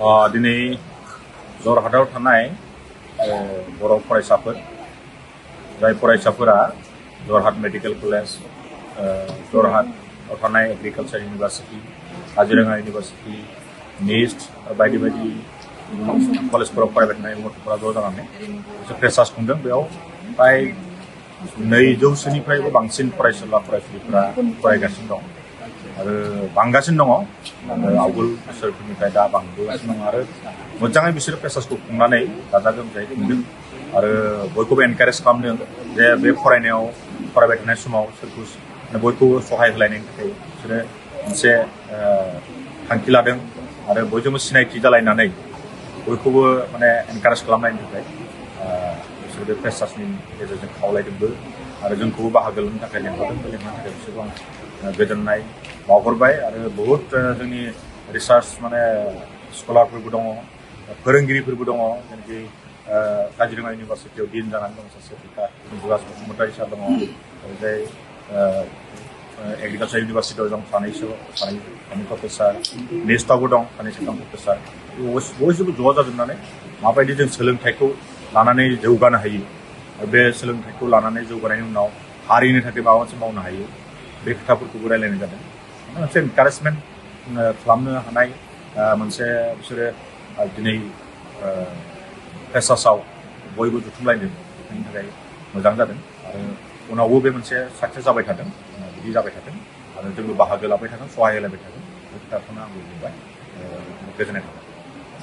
दिनै जरहाटआव थानाय बर' फरायसाफोर जाय फरायसाफोरा जरहाट मेडिकेल कलेज जरहाटआव थानाय एग्रिकालचार इउनिभार्सिटि काजिरङा इउनिभार्सिटि निस्ट बायदि बायदि कलेजफोराव फरायबाय थानाय गथ'फोरा ज' जानानै मोनसे फ्रेसार्स खुंदों। बेयाव फ्राय 200निफ्रायबो बांसिन फरायसुला फरायसुलिफोरा फरायगासिनो दं आरो बांगासिनो दङ। आवगोल बोसोरफोरनिफ्राय दा बांबोगासिनो दं आरो मोजाङै बिसोर फ्रेसार्सखौ खुंनानै गाजा गोमजायै खुंदों आरो बयखौबो एनकारेज खालामदों जे बे फरायनायाव फरायबाय थानाय समाव सोरखौ बयखौबो सहाय होलायनायनि थाखाय बिसोरो मोनसे थांखि लादों आरो बयजोंबो सिनायथि जालायनानै बयखौबो माने एनकारेज खालामनायनि थाखाय बिसोर बे फ्रेसार्सनि गेजेरजों खावलायदोंबो आरो जोंखौबो बाहागो लानो थाखाय लेंहरदों। लेंहरनो थाखाय बिसोरखौ आं गोजोननाय बावहरबाय आरो बहुत जोंनि रिसार्च माने स्कलारफोरबो दङ, फोरोंगिरिफोरबो दङ। जेनाखि काजिरङा इउनिभार्सिटियाव डिन जानानै दं सासे जुगास बसुमतारी सार दङ, जाय एग्रिकालचार इउनिभार्सिटियाव दं सानै प्रफेसार, नेस्टआवबो दं साथाम प्रफेसार। बयजोंबो ज' जाजोबनानै माबायदि जों सोलोंथाइखौ लानानै जौगानो हायो आरो बे सोलोंथाइखौ लानानै जौगानायनि उनाव हारिनि थाखाय माबा मोनसे मावनो हायो बे खोथाफोरखौबो रायलायनाय जादों। मोनसे एनकारेजमेन्ट खालामनो हानाय मोनसे बिसोरो दिनै फ्रेसार्सआव बयबो जुथुमलायदों। बेनि थाखाय मोजां जादों आरो उनावबो बे मोनसे साक्सेस जाबाय थादों, बिदि जाबाय थादों आरो जोंबो बाहागो लाबाय थागोन, सहाय होलायबाय थागोन। बे खोथाखौनो आंबो बुंबाय। गोजोननाय थाबाय।